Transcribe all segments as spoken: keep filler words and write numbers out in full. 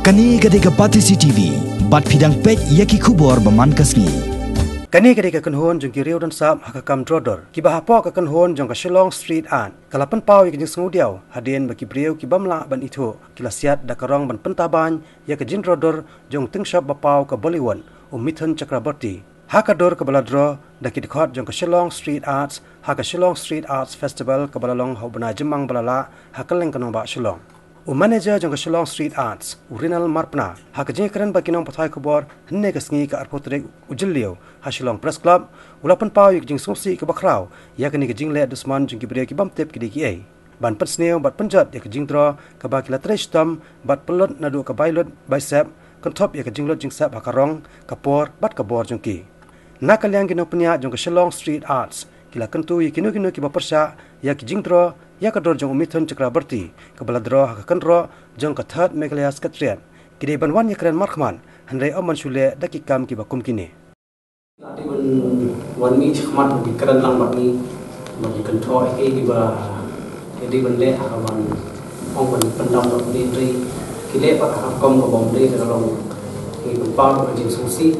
Kane ka dei ka Batesi T V, bad phi dang peit ïa ki khubor ba man ka sngi. Kane ka dei ka kynhun jong ki riew don sap ha ka kam draw dur. Kiba hapoh ka kynhun jong ka Shillong Street Art ka la pynpaw ïa ka jingsngewdiaw hadien ba ki briew ki bym lah ban ithuh ki la siat da ka rong ban pyntabañ ïa ka jingdraw dur jong u tyngshop ba paw ka Bollywood, u Mithun Chakraborty. Ha ka dur kaba la draw da ki dkhot jong ka Shillong Street Arts ha ka Shillong Street Arts Festival kaba la long ha u bnai Jymmang ba la lah ha kylleng ka nongbah Shillong. U manager jong ka Shillong Street Arts, u Rinal Marpna, ha ka jingïakren bad ki nongpathai khubor hynne ka sngi, ka arphew tarik u Jylliew, ha Shillong Press Club, u la pynpaw ïa ka jingsngewsih kaba khraw ïa kane ka jingleh dusmon jong ki briew ki bym tip ki dei kiei, ban pynsniew bad pynjot ïa ka jingdraw kaba ki la trei shitom bad pynlut naduh ka bai lut bai sep, kynthup ïa ka jinglut jingsep ha ka rong, ka por bad ka bor jong ki. Na ka liang ki nongpynïaid jong ka Shillong Street Arts ki la kyntu ïa kino kino kiba pyrshah ïa ki jingdraw ïa ka dur jong u Mithun Chakraborty kaba la draw ha ka kynroh jong ka Third Meghalaya Secretariat, ki dei ban wan ïakren markhmat, hynrei ym ban shu leh da ki kam kiba kum kine. Dei ban wan mih shakhmat, ban ïakren lang bad ngi, ban ïakynthok ïa kiei kiba ki dei ban leh, ha kaba ong ban pyndam bad ngi, hynrei ki leh pat ha ka rukom kaba ym dei. Te ka long ngi pynpaw ka jingsngewsih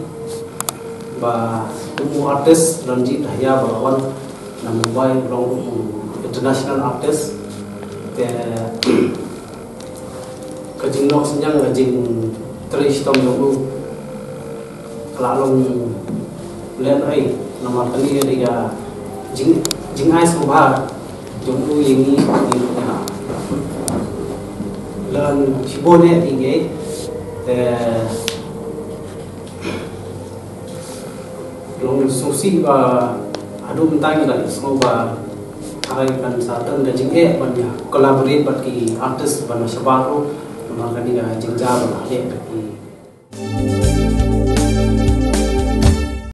ba u artist Ranjit Dahia ba la wan na Mumbai, u long u international artist. Te ka jingnoh synñiang, ka jingtrei shitom jong u ka la long lehnohei, namar kane ka dei ka jing, jingai sngewbha jong u ïa ngi, ïa ngi. Lehnoh shibun ïa ngi. Te long sngewsih ba haduh mynta ngi la ïohsngew ba hynrei kan sa don ka jingeh ban ïa collaborate bad ki artist ban ïa shabar ruh, namar kane ka jingjia ba la leh da ki